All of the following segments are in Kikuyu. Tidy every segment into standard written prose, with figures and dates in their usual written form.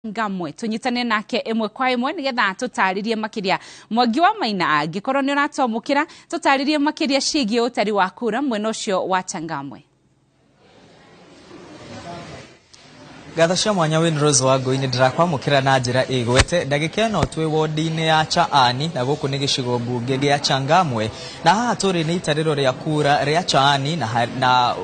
Ngamwe tunyitane nake ĩmwe kwa ĩmwe nigetha tũtarĩrie makĩria. Mwangi wa Maina, angĩkorwo nĩ ũratwamũkĩra, tũtarĩrie makĩria ciĩgiĩ ũtari wa kura mwena ũcio wa Changamwe. Ngatho cia mwanya Winrose wa Ngũi, nĩ ndĩrakwamũkĩra na njĩra ĩgwete ndagĩka ĩno twĩ wodi-inĩ ya Chaani, na gũkũ nĩ gĩcigo mbunge gĩa Changamwe, na haha tũrĩ nĩ itarĩro rĩa kura rĩa Chaani na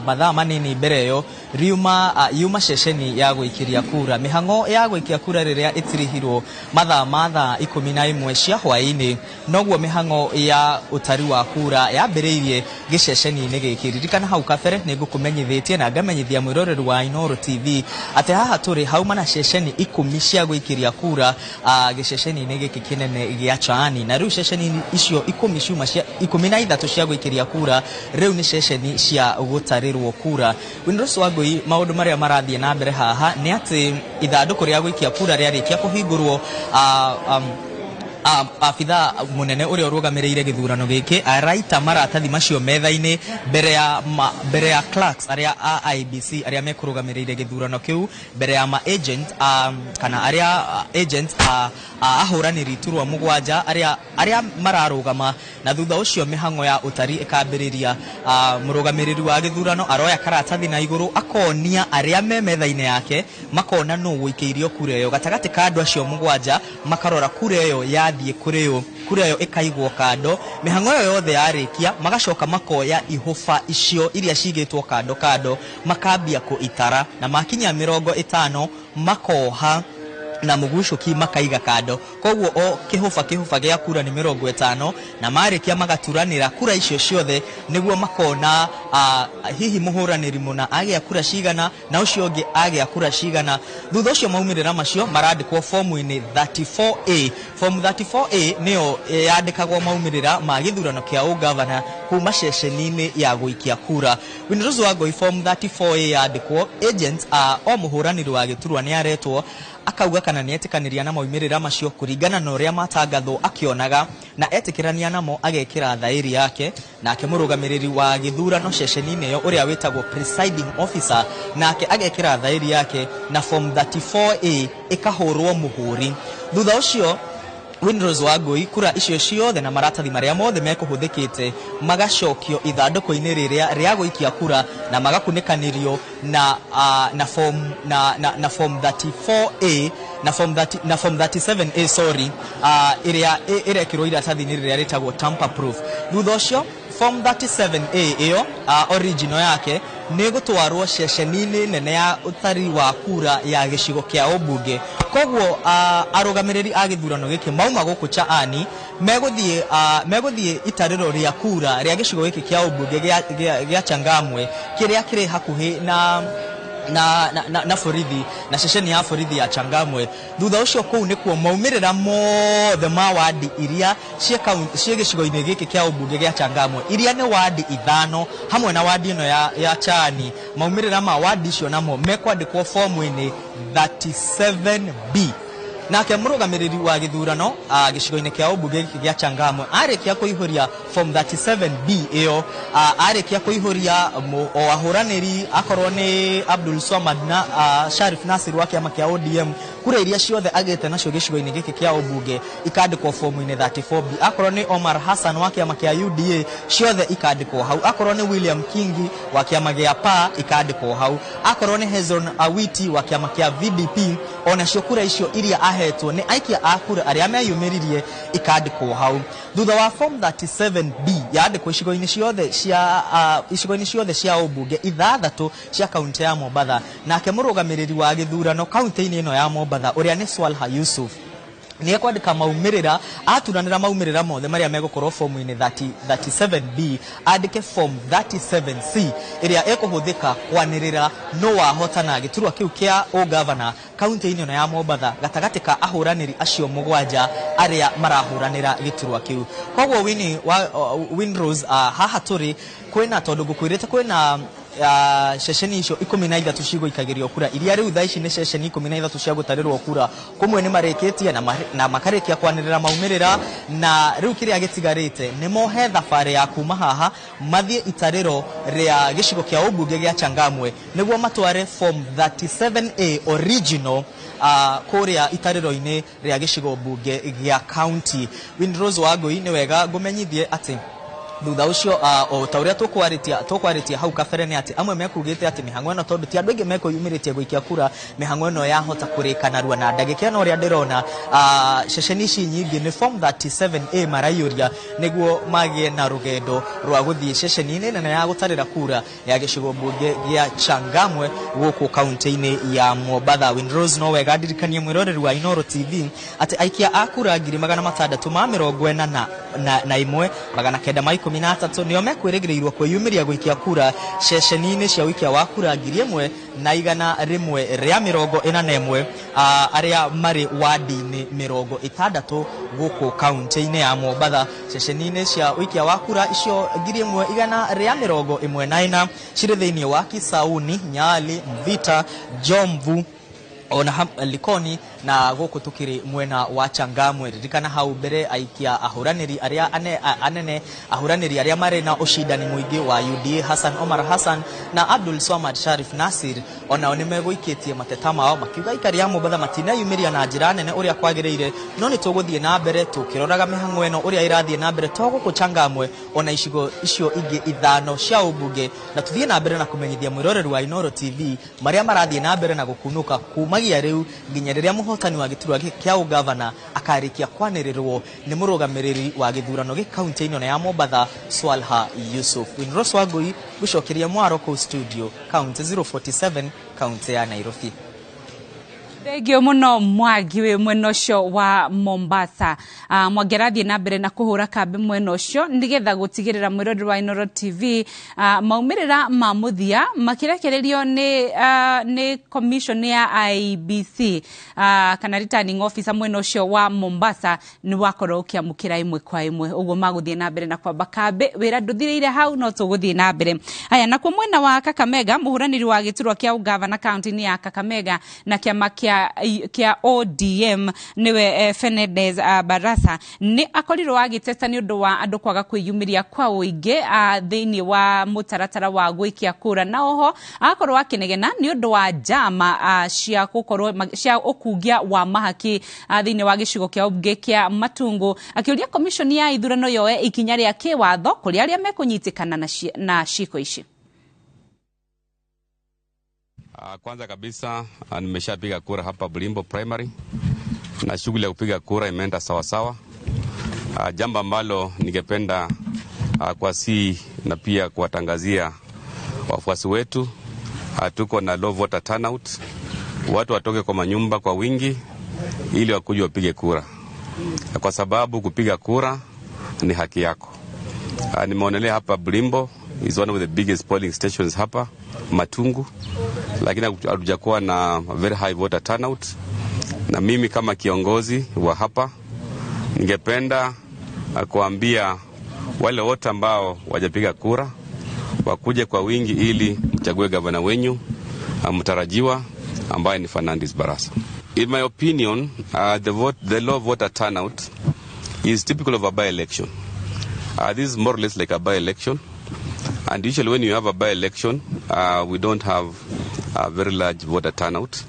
mathaa manini mbere ĩyo riuma yuma ceceni ya gũikĩria kura. Mĩhang'o ya gũikia kura rĩrĩa ĩtirihirwo mathaa ma thaa 11 cia hwaĩ-inĩ, noguo mĩhang'o ya ũtari wa kura yambĩrĩirie gĩceceni-inĩ gĩkĩ. Ririkana hau kabere nĩ ngũkũmenyithĩtie na ngamenyithia mwĩroreri wa Inooro TV atĩ haha tũrĩ hauma na ceceni 10 cia gũikĩria kura gĩceceni-inĩ gĩkĩ kĩnene gĩa Chaani, na rĩu ceceni icio 10 ciuma cia 13 cia gũikĩria kura rĩu nĩ ceceni cia gũtarĩrwo kura. Winrose wa Ngũi, maũndũ marĩa marathiĩ na mbere haha nĩ atĩ ithandũkũ rĩa gũikia kura rĩarĩkia kũhingũrwo, abitha mũnene ũrĩa ũrũgamĩrĩire gĩthurano gĩkĩ araita maratathi macio metha-inĩ mbere ya clerks arĩa a IEBC arĩa mekũrũgamĩrĩire gĩthurano kĩu, mbere ya ma agent kana arĩa agents a ahũranĩri iturwa 7 arĩa mararũgama, na thutha ũcio mĩhang'o ya ũtari ĩkambĩrĩria. Mũrũgamĩrĩri wa gĩthurano aroya karatathi na igũrũ akonia arĩa me metha-inĩ yake, makona nũ ũikĩirio kura ĩyo gatagatĩ ka andũ acio 7, makarora kura ĩyo yathiĩ kũrĩ ũ, kura ĩyo ĩkaigwo kando. Mĩhang'o ĩyo yothe yarĩkia, magacoka makoya ihũba icio iria cigĩtwo kando kando, makambia kũitara, na makinya 50 makoha na mũgucũki makaiga kando. Koguo o kĩhũba kĩhũba gĩa kura nĩ 50, na marĩkia magaturanĩra kura icio ciothe nĩguo makona hihi mũhũranĩri mũna agĩa kura cigana na ũcio ũngĩ agĩa kura cigana. Thutha ũcio maumĩrĩra macio marandĩkwo fomu-inĩ 34A. Fomu 34A nĩyo yandĩkagwo maumĩrĩra ma gĩthurano kĩa ũgavana kuma ceceni-inĩ ya gũikia kura. Winrose wa Ngoi, fomu 34A yandĩkwo, agents a o mũhũranĩri wa gĩturwa nĩ aretwo akauga kana nĩ etĩkanĩria na maumĩrĩra macio kũringana na ũrĩa matangathwo akĩonaga, na etĩkĩrania namo agekĩra thaĩri yake. Nake mũrũgamĩrĩri wa gĩthurano ceceni-inĩ ĩyo ũrĩa wĩtagwo presiding officer nake agekĩra thaĩri yake, na form 34A ĩkahũrwo mũhũri. Thutha ũcio, Winrose wa Ngui, kura icio ciothe na maratathi marĩa mothe mekũhũthĩkĩte magacokio ithandũkũ-inĩ rĩrĩa rĩa gũikia kura na magakunĩkanĩrio na form na form 34A na form 30 na form 37A, sorry, ĩrĩa ĩrekĩrwo iratathi-inĩ rĩrĩa rĩtagwo tamper proof. Thutha ũcio form 37A ĩyo original yake nĩ gũtwarwo ceceni-inĩ nene ya ũtari wa kura ya gĩcigo kĩa ũmbunge. Koguo arũgamĩrĩri a gĩthurano gĩkĩ mauma gũkũ Chaani megũthiĩ itarĩro rĩa kura rĩa gĩcigo gĩkĩ kĩa ũmbunge gĩa Changamwe kĩrĩa kĩrĩ hakuhĩ na borithi na ceceni ya borithi ya Changamwe. Thutha ũcio kũu nĩkuo maumĩrĩra mothe ma wadi iria ciĩ gĩcigo-inĩ gĩkĩ kĩa ũmbunge gĩa Changamwe, iria nĩ wadi 5 hamwe na wadi ĩno ya Chaani, maumĩrĩra ma wadi icio namo mekwandĩkwo fomu-inĩ 37B. Nake mũrũgamĩrĩri wa gĩthurano gĩcigo-inĩ kĩa ũmbunge gĩkĩ gĩa Changamwe arĩkia kũihũria form 37B ĩyo, arĩkia kũihũria o ahũranĩri, akorwo nĩ Abdul Swamad na Sharif Nasir wa kĩama kĩa ODM, kura iria ciothe agĩte nacio gĩcigo-inĩ gĩkĩ kĩa ũmbunge ikandĩkwo fomu-inĩ 34B. Akorwo nĩ Omar Hassan wa kĩama kĩa UDA, ciothe ikandĩkwo hau. Akorwo nĩ William Kingi wa kĩama gĩa PA, ikandĩkwo hau. Akorwo nĩ Hezron Awiti wa kĩama kĩa VDP, onacio kura icio iria ahetwo nĩ aikia a kura arĩa meyumĩririe ikandĩkwo hau. Thutha wa form 37B yandĩkwo icigo-inĩ ciothe cia icigo-inĩ ciothe cia ũmbunge 6 cia kaunti ya Mombatha, nake mũrũgamĩrĩri wa gĩthurano kaunti-inĩ ĩno ya Mombatha ũrĩa nĩ Swalha Yusuf nĩ ekwandĩka maumĩrĩra, aturanĩra maumĩrĩra mothe marĩa megũkorwo fomu-inĩ 37B, andĩke form 37C ĩrĩa ĩkũhũthĩka kwanĩrĩra no wahotana gĩturwa kĩu kĩa ũgavana kaunti-inĩ ĩno ya Mombatha gatagatĩ ka ahũranĩri acio 7 arĩa marahũranĩra gĩturwa kĩu. Koguo Winnie wa Winrose, haha tũrĩ kwĩna, tondũ ngũkwĩrĩte kwĩna Ceceni icio 13 cigũikagĩrio kura iria rĩu thaa ici nĩ ceceni 13 cia gũtarĩrwo kura. Kũmwe nĩ marĩkĩtie na makarĩkia kwanĩrĩra maumĩrĩra, na rĩu kĩrĩa gĩtigarĩte nĩ mohe thabarĩ ya kuma haha mathiĩ itarĩro rĩa gĩcigo kĩa ũmbunge gĩa Changamwe nĩguo matware form 37A original kũrĩa itarĩro-inĩ rĩa gĩcigo mbunge gĩa county. Windrose Wangui, nĩ wega ngũmenyithie atĩ thutha ũcio, o ta ũrĩa tũkwarĩtie hau kabere, nĩ atĩ amwe mekugĩte atĩ mĩhang'o ĩno, tondũ ti andũ aingĩ mekwĩyumĩrĩtie gũikia kura, mĩhang'o ĩno yahota kũrĩka narua. Na ndagĩka ĩno ũrĩa ndĩrona, ceceni ici nyingĩ nĩ form 37A maraiyũria nĩguo magĩe na rũgendo rwa gũthiĩ ceceni-inĩ nene ya gũtarĩra kura ya gĩcigo mbunge gĩa Changamwe gũkũ kaunti-inĩ ya Mombatha. Windrose, no wega ndirikanie mwĩroreri wa Inooro TV atĩ aikia a kura 641,913 nĩo mekwĩrĩgĩrĩirwo kwĩyumĩria gũikia kura ceceni-inĩ cia ũikia wa kura 1,141 arĩa marĩ wadi-inĩ 60 gũkũ kaunti-inĩ ya Mombatha. Ceceni-inĩ cia ũikia wa kura icio 1,114 cirĩ thĩinĩ wa Kisauni, Nyali, Mvita, Jomvu ona Likoni na gũkũ tũkĩrĩ mwena wa Changamwe. Ririkana hau mbere aikia ahũranĩri arĩa anene, ahũranĩri arĩa marĩ na ũcindani mũingĩ wa UDA, Hassan Omar Hassan na Abdul Swamad Sharif Nasir, onao nĩ megũikĩtie mateta mao makiuga aikari a Mombatha matineyumĩria na njĩra nene ũrĩa kwagĩrĩire. No nĩ tũgũthiĩ na mbere tũkĩroraga mĩhang'o ĩno ũrĩa ĩrathiĩ na mbere, to gũkũ Changamwe ona icigo icio ingĩ 5 cia ũmbunge, na tũthiĩ na mbere na kũmenyithia mwĩroreri wa Inooro TV marĩa marathiĩ na mbere na gũkunũka kumagia rĩu nginya rĩrĩa mũhotani wa gĩturwa kĩa ũgavana akarĩkia kwanĩrĩrwo nĩ mũrũgamĩrĩri wa gĩthurano gĩ kaunti-inĩ ya Mombatha, Swalha Yusuf. Winrose Wangui, gũcokeria mwaro kũu studio, kaunti 047, kaunti ya Nairobi. Thengio muno Mwangi wĩ mwena ũcio wa Mombasa. Mwangi arathiĩ na mbere na kũhũra kambĩ mwena ũcio nĩgetha gũtigĩrĩra mwĩroreri wa Inooro TV maumĩrĩra ma mũthia makĩrekererio nĩ commission ya IEBC kana returning officer mwena ũcio wa Mombasa nĩ wakorwo ũkĩamũkĩra ĩmwe kwa ĩmwe. Ũguo magũthiĩ na mbere na kwamba kambĩ, wĩra ndũthirĩire hau, no tũgũthiĩ na mbere. Haya, nakuo mwena wa Kakamega, mũhũranĩri wa gĩturwa kĩa ũgavana kaunti-inĩ ya Kakamega na kĩama kĩa ODM niwe Fernandes Barasa nĩ akorirwo agĩteta nĩ ũndũ wa andũ kwaga kwĩyumĩria kwa ũingĩ thĩinĩ wa mũtaratara wa gũikia kura, na oho agakorwo akĩnegena nĩ ũndũ wa njama cia gũkorwo cia ũkungia wa mahaki thĩinĩ wa gĩcigo kĩa ũmbunge kĩa Matungu, akĩũria commission ya ithurano yoe ikinya rĩa kĩwatho kũrĩ arĩa mekũnyitĩkana na ciĩko ici. Kwanza kabisa nimeshapiga kura hapa Bulimbo Primary na shughuli ya kupiga kura imeenda sawa sawa. Jambo ambalo ningependa kuwasihi na pia kuwatangazia wafuasi wetu, tuko na low voter turnout. Watu watoke kwa manyumba kwa wingi ili wakuje wapige kura, kwa sababu kupiga kura ni haki yako. Nimeonelea hapa Bulimbo is one of the biggest polling stations hapa Matungu, lakini hatujakuwa na very high voter turnout. Na mimi kama kiongozi wa hapa ningependa kuambia wale wote ambao wajapiga kura wakuje kwa wingi ili mchague gavana wenyu mtarajiwa ambaye ni Fernandes Barasa. In my opinion, the low voter turnout is typical of a by-election. This is more or less like a by-election. And usually when you have a by-election, we don't have a very large voter turnout.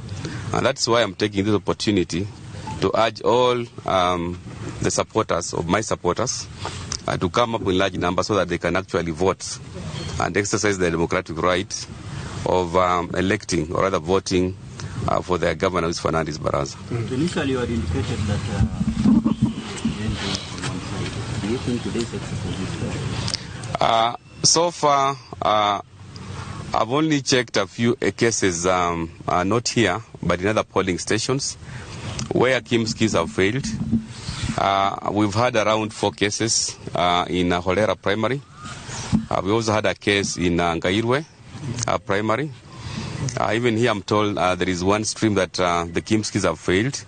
And that's why I'm taking this opportunity to urge all the supporters of my supporters to come up in large numbers so that they can actually vote and exercise their democratic right of electing, or rather voting, for their governor, who is Fernandes Barasa. Initially you had indicated that do you think today's exercise is fair? So far, I've only checked a few cases, not here, but in other polling stations, where KIEMS have failed. We've had around 4 cases in Holera Primary. We also had a case in Ngairwe Primary. Even here, I'm told there is one stream that the KIEMS have failed.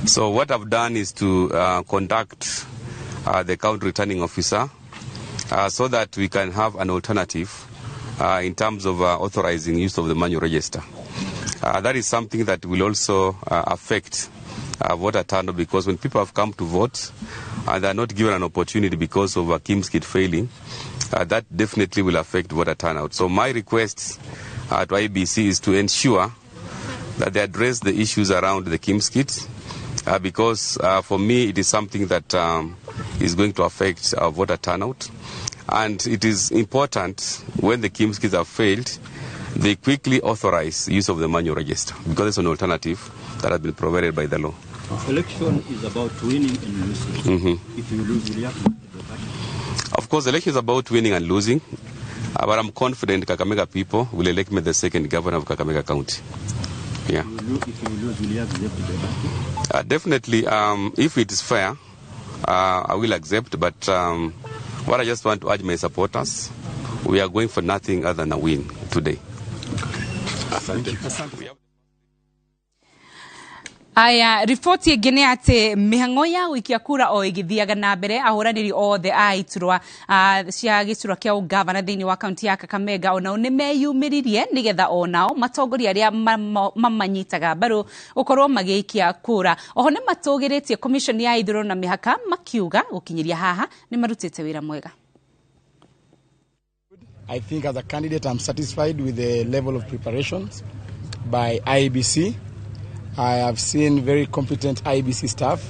So what I've done is to contact the county returning officer so that we can have an alternative in terms of authorizing use of the manual register. That is something that will also affect voter turnout, because when people have come to vote and they are not given an opportunity because of a KIEMS kit failing, that definitely will affect voter turnout. So my request to IEBC is to ensure that they address the issues around the KIEMS kit, because for me it is something that is going to affect our voter turnout. And it is important when the KIEMS kits have failed, they quickly authorize use of the manual register, because it's an alternative that has been provided by the law. Election is about winning and losing. Mm-hmm. If you lose, will you have to the party? Of course, election is about winning and losing, but I'm confident Kakamega people will elect me the second governor of Kakamega County. Yeah. If you lose, will you accept the party? Definitely, if it is fair, I will accept, but what I just want to urge my supporters, we are going for nothing other than a win today. Asante. Asante. Aya, riboti ĩngĩ nĩ atĩ mĩhang'o ya gũikia kura o ĩgĩthiaga na mbere, ahũranĩri othe a iturwa cia gĩcurwa kĩa ũgavana thĩinĩ wa kaunti ya Kakamega onao nĩ meyumĩririe nĩgetha onao matongoria arĩa mamanyitaga mbaru gũkorwo magĩikia kura. Oho nĩ matũgĩrĩtie commission ya ithurano na mĩhaka makiuga gũkinyĩria haha nĩ marutĩte wĩra mwega. I think as a candidate I'm satisfied with the level of preparations by IEBC. I have seen very competent IEBC staff,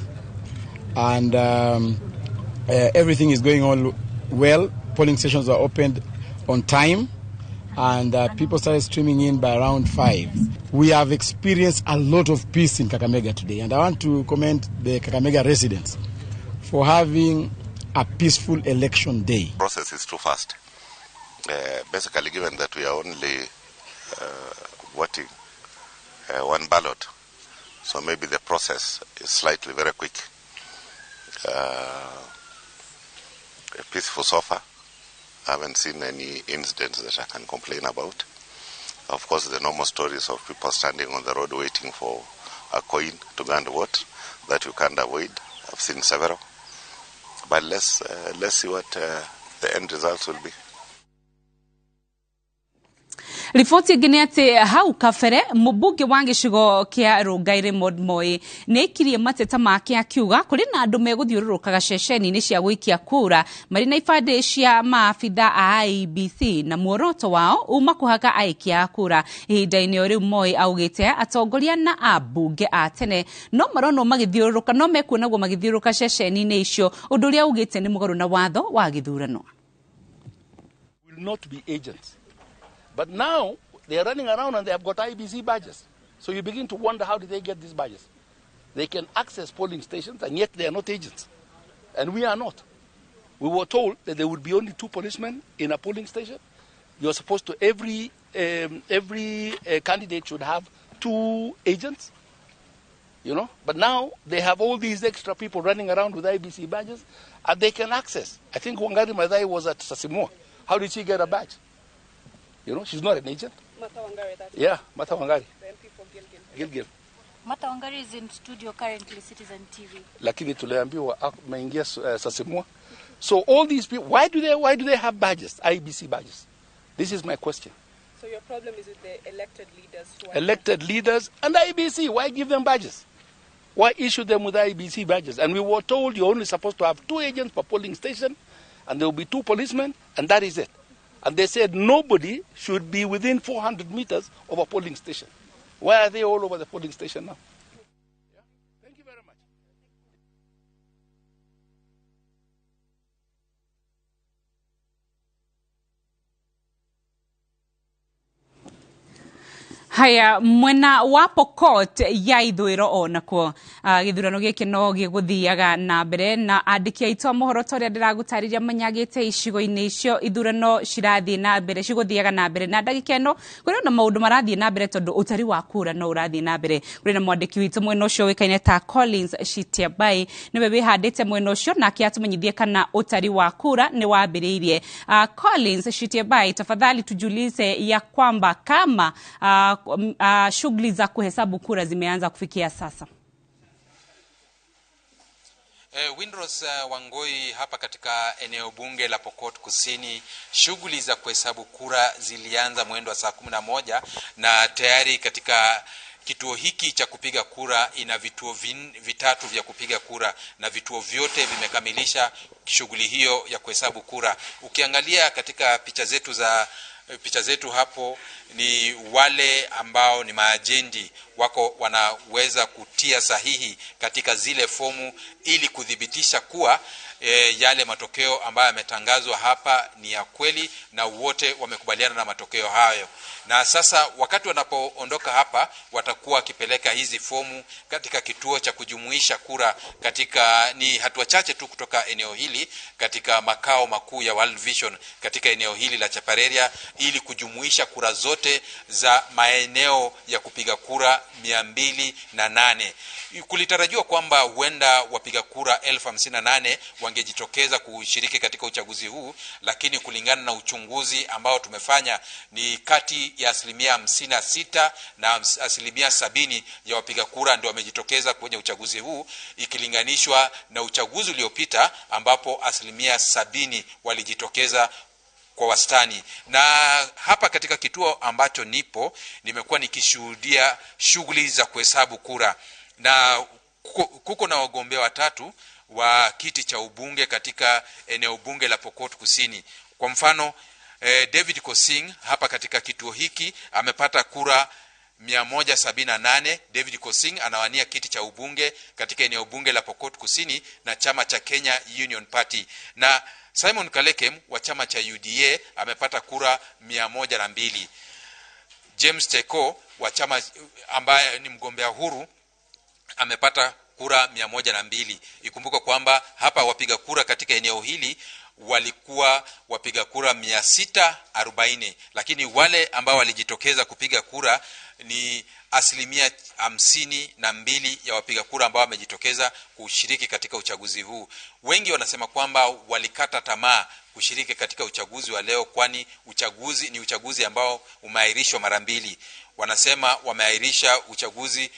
and everything is going on well. Polling stations are opened on time, and people started streaming in by around 5. We have experienced a lot of peace in Kakamega today, and I want to commend the Kakamega residents for having a peaceful election day. The process is too fast. Basically, given that we are only voting one ballot, so maybe the process is slightly very quick. Peaceful so far. I haven't seen any incidents that I can complain about. Of course, the normal stories of people standing on the road waiting for a coin to go and vote, that you can't avoid. I've seen several. But let's see what the end results will be. Riboti ĩngĩ nĩ atĩ hau kabere mũmbunge wa gĩcigo kĩa Rongai Raymond Moi nĩ aikirie mateta make akiuga kũrĩ na andũ megũthiũrũrũkaga ceceni-inĩ cia gũikia kura marĩ na ibandĩ cia maabitha a IEBC na muoroto wao uma kũhaka aikia a kura. Ihinda-inĩ o rĩu Moi augĩte atongoria na ambunge a tene no maronwo magĩthiũrũrũka, no mekuonagwo magĩthiũrũrũka ceceni-inĩ icio, ũndũ ũrĩa augĩte nĩ mũgarũ na watho wa gĩthurano. Will not be agents. But now they are running around and they have got IEBC badges. So you begin to wonder, how did they get these badges? They can access polling stations and yet they are not agents. And we are not. We were told that there would be only 2 policemen in a polling station. You're supposed to, every candidate should have 2 agents, you know. But now they have all these extra people running around with IEBC badges and they can access. I think Wangari Maathai was at Sasimua. How did she get a badge? You know, she's not an agent. Martha Wangari, that's yeah, Martha Wangari. The MP for Gilgil. Gilgil. Martha Wangari is in studio currently, Citizen TV. Lakini tuliambiwa ameingia Sasimua. So all these people, why do they have badges, IEBC badges? This is my question. So your problem is with the elected leaders who are elected leaders and IEBC. Why give them badges? Why issue them with IEBC badges? And we were told you're only supposed to have 2 agents per polling station, and there will be 2 policemen, and that is it. And they said nobody should be within 400 meters of a polling station. Why are they all over the polling station now? Yeah. Thank you very much. Haya, mwena wa Pokot ya ithũĩro onakuo gĩthurano gĩkĩ no gĩgũthiaga na mbere na andĩki aitũ a mohoro ta ũrĩa ndĩragũtarĩria manyagĩte icigo-inĩ icio ithurano cirathiĩ na mbere, cigũthiaga na mbere na ndagĩka ĩno kũrĩ na maũndũ marathiĩ na mbere tondũ ũtari wa kura no ũrathiĩ na mbere. Kũrĩ na mwandĩki witũ mwena ũcio ũĩkaine ta Collins Shitiabai, nĩwe wĩhandĩte mwena ũcio nake atũmenyithie kana ũtari wa kura nĩ wambĩrĩirie. Collins Shitiabai, tafadhali tujulize ya kwamba kama shughuli za kuhesabu kura zimeanza kufikia sasa. Windros Wangoi, hapa katika eneo bunge la Pokot Kusini, shughuli za kuhesabu kura zilianza mwendo wa saa 11 na tayari katika kituo hiki cha kupiga kura ina vituo vitatu vya kupiga kura na vituo vyote vimekamilisha shughuli hiyo ya kuhesabu kura. Ukiangalia katika picha zetu hapo ni wale ambao ni maajendi wako wanaweza kutia sahihi katika zile fomu ili kuthibitisha kuwa yale matokeo ambayo yametangazwa hapa ni ya kweli na wote wamekubaliana na matokeo hayo. Na sasa wakati wanapoondoka hapa watakuwa wakipeleka hizi fomu katika kituo cha kujumuisha kura katika ni hatua chache tu kutoka eneo hili katika makao makuu ya World Vision katika eneo hili la Chapareria ili kujumuisha kura zote za maeneo ya kupiga kura 208. Kulitarajiwa kwamba huenda wapiga kura 58,000 wangejitokeza kushiriki katika uchaguzi huu, lakini kulingana na uchunguzi ambao tumefanya ni kati ya 56% na 70% ya wapiga kura ndio wamejitokeza kwenye uchaguzi huu, ikilinganishwa na uchaguzi uliopita ambapo 70% walijitokeza kwa wastani. Na hapa katika kituo ambacho nipo nimekuwa nikishuhudia shughuli za kuhesabu kura, na kuko na wagombea watatu wa kiti cha ubunge katika eneo bunge la Pokot Kusini. Kwa mfano David Kosing hapa katika kituo hiki amepata kura 178. David Kosing anawania kiti cha ubunge katika eneo bunge la Pokot Kusini na chama cha Kenya Union Party. Na Simon Kalekem wa chama cha UDA amepata kura 102. James Teko wa chama ambaye ni mgombea huru amepata kura 102. Ikumbuka kwamba hapa wapiga kura katika eneo hili walikuwa wapiga kura 640, lakini wale ambao walijitokeza kupiga kura ni 52% ya wapiga kura ambao wamejitokeza kushiriki katika uchaguzi huu. Wengi wanasema kwamba walikata tamaa kushiriki katika uchaguzi wa leo, kwani uchaguzi ni uchaguzi ambao umeahirishwa mara mbili. Wanasema wameahirisha uchaguzi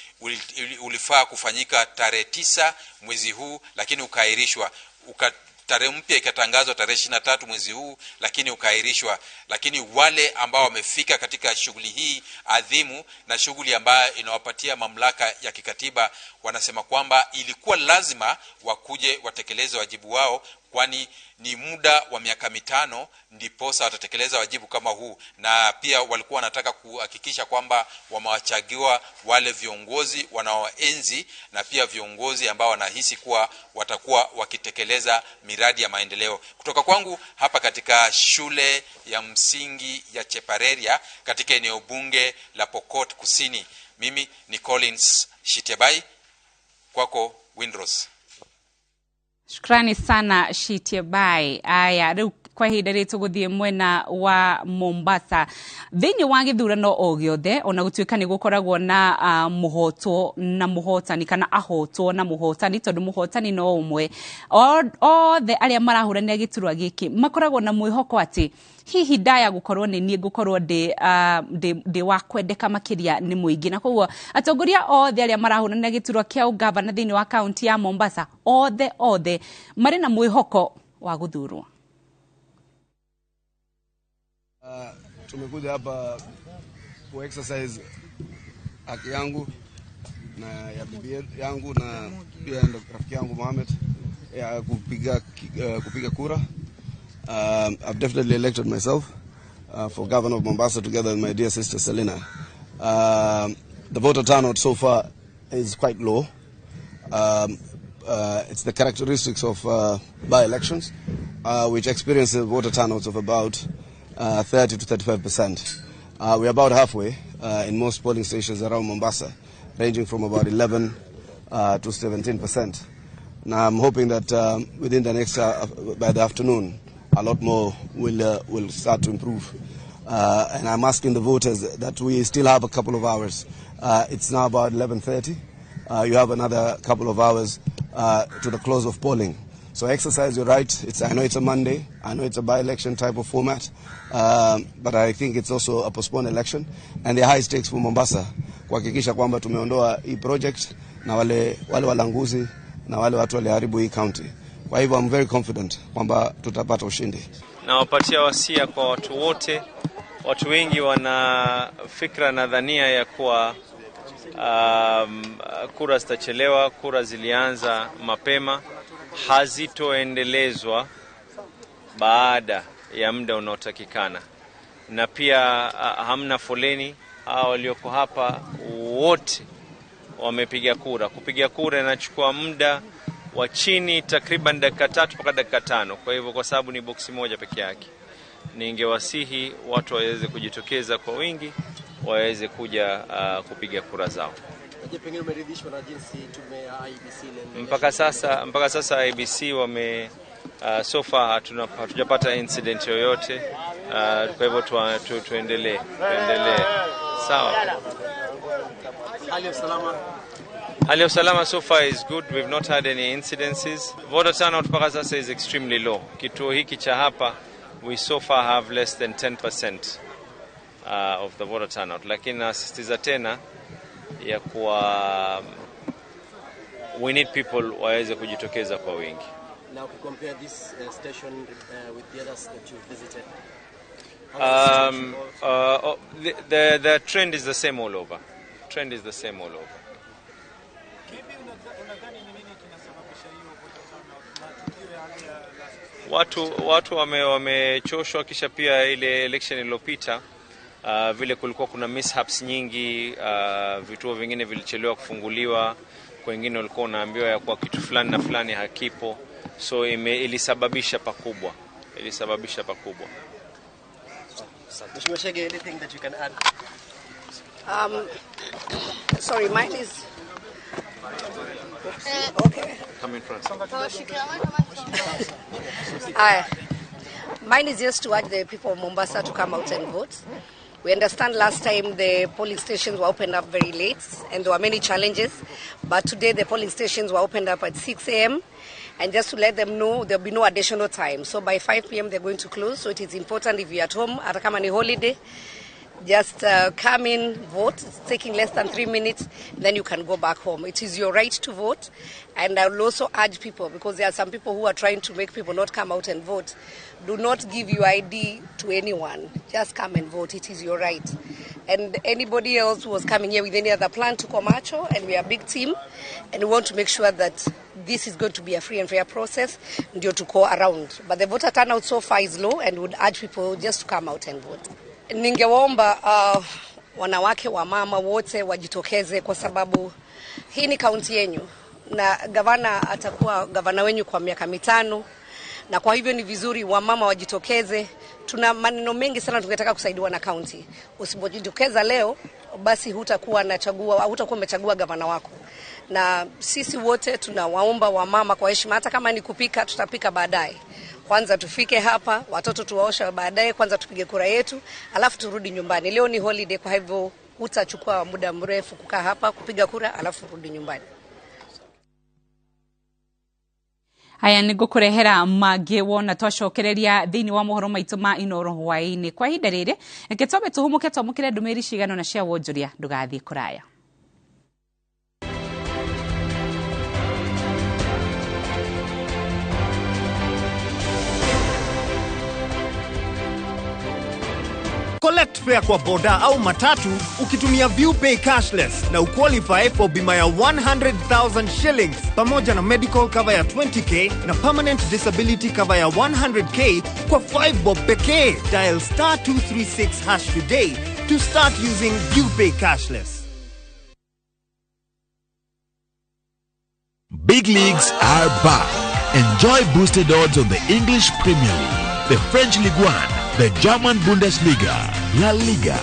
ulifaa kufanyika tarehe 9 mwezi huu, lakini ukaahirishwa. Tarehe mpya ikatangazwa tarehe 23 mwezi huu, lakini ukaahirishwa. Lakini wale ambao wamefika katika shughuli hii adhimu na shughuli ambayo inawapatia mamlaka ya kikatiba, wanasema kwamba ilikuwa lazima wakuje watekeleze wajibu wao, kwani ni muda wa miaka 5 ndiposa watatekeleza wajibu kama huu. Na pia walikuwa wanataka kuhakikisha kwamba wamewachagua wale viongozi wanaoenzi na pia viongozi ambao wanahisi kuwa watakuwa wakitekeleza miradi ya maendeleo. Kutoka kwangu hapa katika shule ya msingi ya Chepareria katika eneo bunge la Pokot Kusini, mimi ni Collins Shitebai, kwako Windros. Shukrani sana Shitebai. Aya, riu kwa ihinda rĩ tũgũthiĩ mwena wa Mombasa. Thĩinĩ wa gĩthurano o gĩothe, ona gũtuĩka nĩ gũkoragwo na mũhotwo na mũhotani kana ahotwo na mũhotani, tondũ mũhotani no ũmwe, othe arĩa marahũranĩra gĩturwa gĩkĩ makoragwo na mwĩhoko atĩ hihi ndaya gũkorwo nĩ niĩ ngũkorwo ndĩ wa kwendeka makĩria nĩ mũingĩ. Na koguo atongoria othe arĩa marahũranĩra gĩturwa kĩa ũgavana thĩinĩ wa kaunti ya Mombasa, othe marĩ na mwĩhoko wa gũthurwo. Tumekuja hapa ku exercise haki yangu na ya bibi yangu na pia rafiki yangu Mohamed ya kupiga kura. I've definitely elected myself for governor of Mombasa together with my dear sister Selina. The voter turnout so far is quite low. It's the characteristics of by-elections, which experience voter turnouts of about 30 to 35%. We're about halfway in most polling stations around Mombasa, ranging from about 11 to 17%. Now I'm hoping that within the next, by the afternoon, a lot more will start to improve. And I'm asking the voters that we still have a couple of hours. It's now about 11:30. You have another couple of hours to the close of polling. So exercise your right. I know it's a Monday. I know it's a by-election type of format. But I think it's also a postponed election. And the high stakes for Mombasa, kuhakikisha kwamba tumeondoa hii project na wale walanguzi na wale watu waliharibu hii county. Kwa hivyo I'm very confident kwamba tutapata ushindi. Nawapatia wasia kwa watu wote. Watu wengi wana fikra na dhania ya kuwa kura zitachelewa. Kura zilianza mapema, hazitoendelezwa baada ya muda unaotakikana, na pia hamna foleni. Hawa walioko hapa wote wamepiga kura. Kupiga kura inachukua muda wa chini takriban dakika 3 mpaka dakika 5. Kwa hivyo, kwa sababu ni boksi moja peke yake, ningewasihi watu waweze kujitokeza kwa wingi, waweze kuja kupiga kura zao. Je, pengine umeridhishwa na jinsi tume ya IEBC inaendelea? Mpaka sasa IEBC wame so far hatujapata incident yoyote. Kwa hivyo tuendelee. Sawa. Hali ya usalama? Hali ya usalama so far is good. We've not had any incidences. Voter turnout mpaka sasa is extremely low. Kituo hiki cha hapa we so far have less than 10% of the voter turnout. Lakini nasisitiza tena ya kuwa we need people waweze kujitokeza kwa wingi. Now, compare this station with the others that you've visited. The trend is the same all over. Trend is the same all over. Watu wamechoshwa, kisha pia ile election iliyopita vile kulikuwa kuna mishaps nyingi, vituo vingine vilichelewa kufunguliwa, wengine walikuwa wanaambiwa ya kuwa kitu fulani na fulani hakipo, so ilisababisha pakubwa. Mheshimiwa Chege, anything that you can add? Sorry, mine is okay. Come in front. Mine is just to urge the people of Mombasa to come out and vote. We understand last time the polling stations were opened up very late and there were many challenges, but today the polling stations were opened up at 6 a.m. And just to let them know, there will be no additional time. So by 5 p.m. they're going to close. So it is important if you're at home, hata kama ni holiday, just come in, vote. It's taking less than 3 minutes, then you can go back home. It is your right to vote. And I will also urge people, because there are some people who are trying to make people not come out and vote, do not give your ID to anyone. Just come and vote. It is your right. And anybody else who was coming here with any other plan to Komacho, and we are a big team, and we want to make sure that this is going to be a free and fair process, ndio to go around. But the voter turnout so far is low, and would urge people just to come out and vote. Ningewaomba wanawake wa mama wote wajitokeze, kwa sababu hii ni kaunti yenyu na gavana atakuwa gavana wenyu kwa miaka 5, na kwa hivyo ni vizuri wamama wajitokeze. Tuna maneno mengi sana tungetaka kusaidiwa na kaunti. Usipojitokeza leo, basi hutakuwa umechagua gavana wako. Na sisi wote tunawaomba wamama kwa heshima, hata kama ni kupika tutapika baadaye. Kwanza tufike hapa, watoto tuwaosha baadaye, kwanza tupige kura yetu, alafu turudi nyumbani. Leo ni holiday, kwa hivyo hutachukua muda mrefu kukaa hapa kupiga kura alafu rudi nyumbani. Aya nĩ ngũkũrehera mangĩ wona twacokereria thĩinĩ wa mohoro maitũ ma Inooro hwaĩ-inĩ. Kwa ihinda rĩrĩ reke twambe tũhũmũke twamũkĩre ndũmĩrĩri cigana ũna cia wonjoria, ndũgathiĩ kũraya. Collect fare kwa boda au matatu ukitumia ViewPay cashless na uqualify for bima ya 100,000 shillings pamoja na medical cover ya 20k na permanent disability cover ya 100k kwa 5 bob pekee. Dial star 236# today to start using ViewPay cashless. Big leagues are back. Enjoy boosted odds on the English Premier League, the French Ligue 1, the German Bundesliga, La Liga,